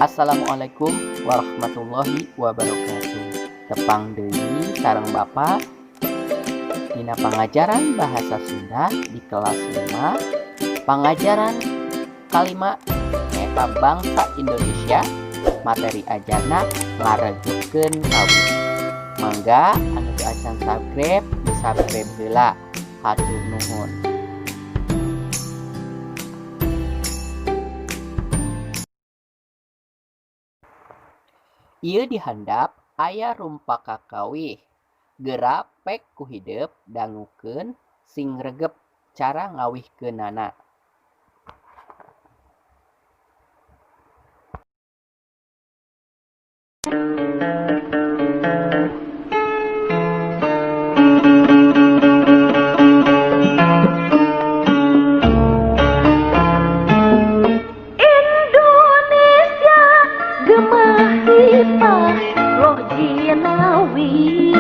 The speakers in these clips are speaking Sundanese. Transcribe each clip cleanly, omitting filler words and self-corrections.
Assalamualaikum warahmatullahi wabarakatuh. Tepang deui sareng Bapak dina pangajaran bahasa Sunda di kelas 5, pangajaran kalima nyaeta bangsa Indonesia, materi ajarna ngaregepkeun kawih. Mangga anu teu acan subscribe, di subscribe heula. Hatur nuhun. Ieu dihandap aya rumpak kakawih. Geura pek ku hidep dangukeun sing regep cara ngawihkeunana. Indonesia gemah ripah loh jinawi,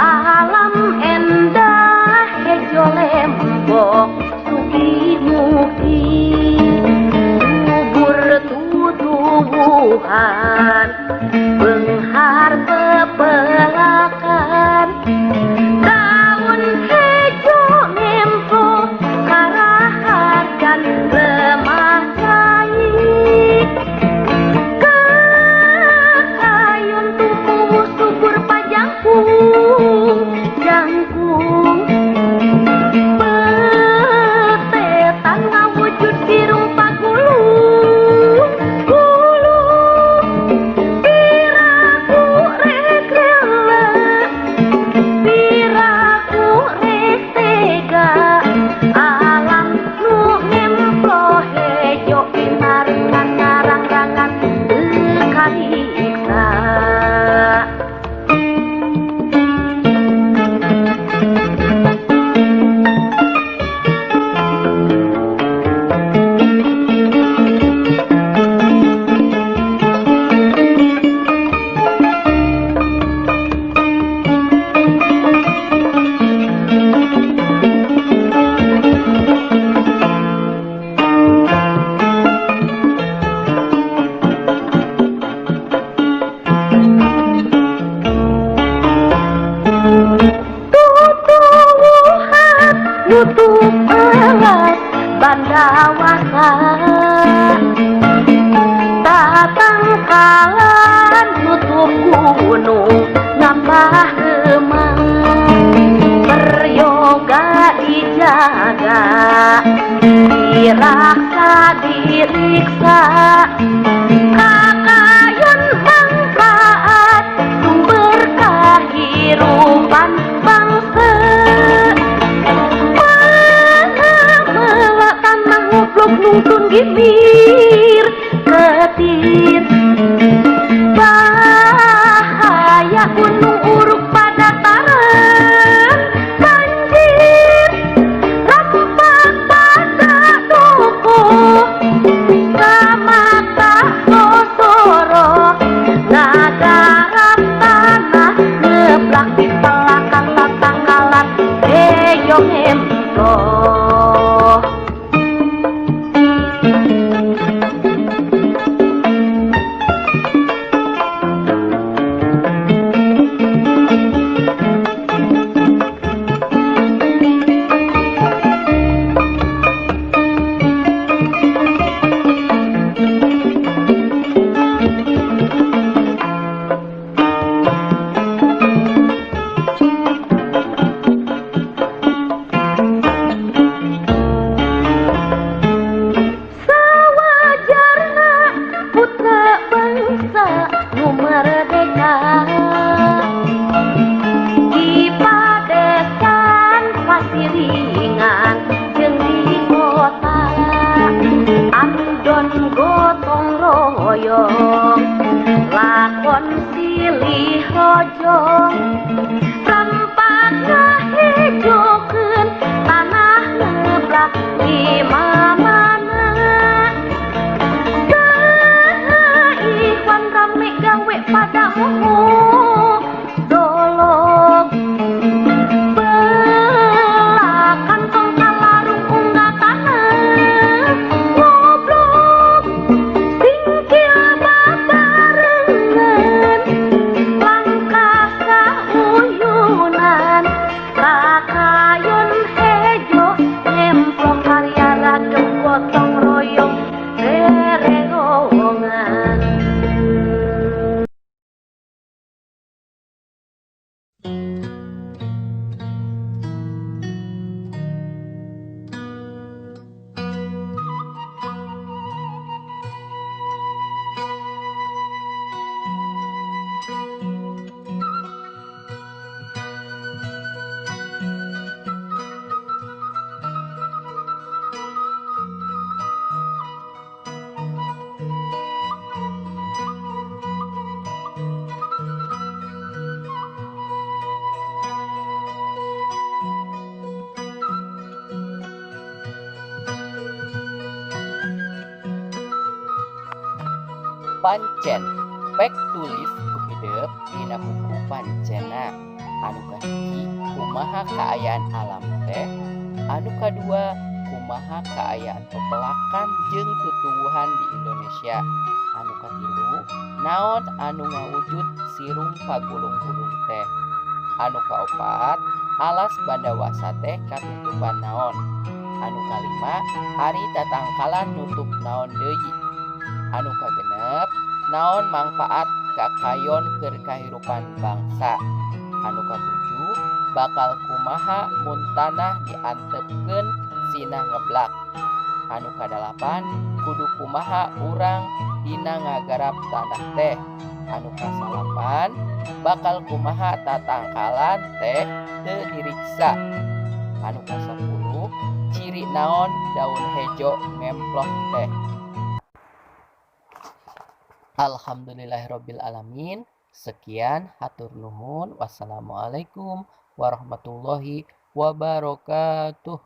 alam endah hejo lembok sugih mugi, subur tutuwuhan benghar pepelakan, daun hejo nemplo karaharjan lemah cai, kakayun tumbuh subur pajangkung jangkung, petetan ngawujud sirung pagulung gulung, piraku rek rela piraku rek tega, alam nu ngemplo hejo pinarkan ngarang-rangan teu kariksa. Tutuwuhan nutup alas bandawasa, tatangkalan nutup gunung nambah remah, peryoga dijaga diraksa diriksa, kakayon manfaat sumber kehidupan bangsa. Mana tanah ngupluk nungtun gimir ketir, bahaya gunung uruk pada taran banjir, rampak pada toko kamata sosoro, ngagarap tanah ngeplak di pelakan tatangkalan heyong emtoh. Sawajarna putra bangsa nu merdeka, di padesan pasiringan jeung di kota, andon gotong royong lakon silih rojong, rampak ngahejokeun tanah ngeblak di mamana, Ikhwan rame gawe pada moho dolog, belakan tong kalarung unggah tanah ngoblok. Pancen pek tulis ku hidep dina buku pancenna. Anu kahiji, kumaha kaayaan alam teh. Anu kadua, kumaha kaayaan pepelakan jeung tutuwuhan di Indonesia. Anu katilu, naon anu ngawujud sirung pagulung-gulung teh. Anu kaopat, alas Bandawasa teh katutupan naon. Anu kalima, ari tatangkalan nutup naon deui. Anu kagenep, naon mangpaat kakayon keur kahirupan bangsa. Anu katujuh, bakal kumaha mun tanah diantepkeun sina ngeblak. Anu kadalapan, kudu kumaha urang dina ngagarap tanah teh. Anu kasalapan, bakal kumaha tatangkalan teh teu diriksa. Anu kasapuluh, ciri naon daun hejo ngemploh teh. Alhamdulillahirabbil alamin. Sekian, hatur nuhun. Wassalamualaikum warahmatullahi wabarakatuh.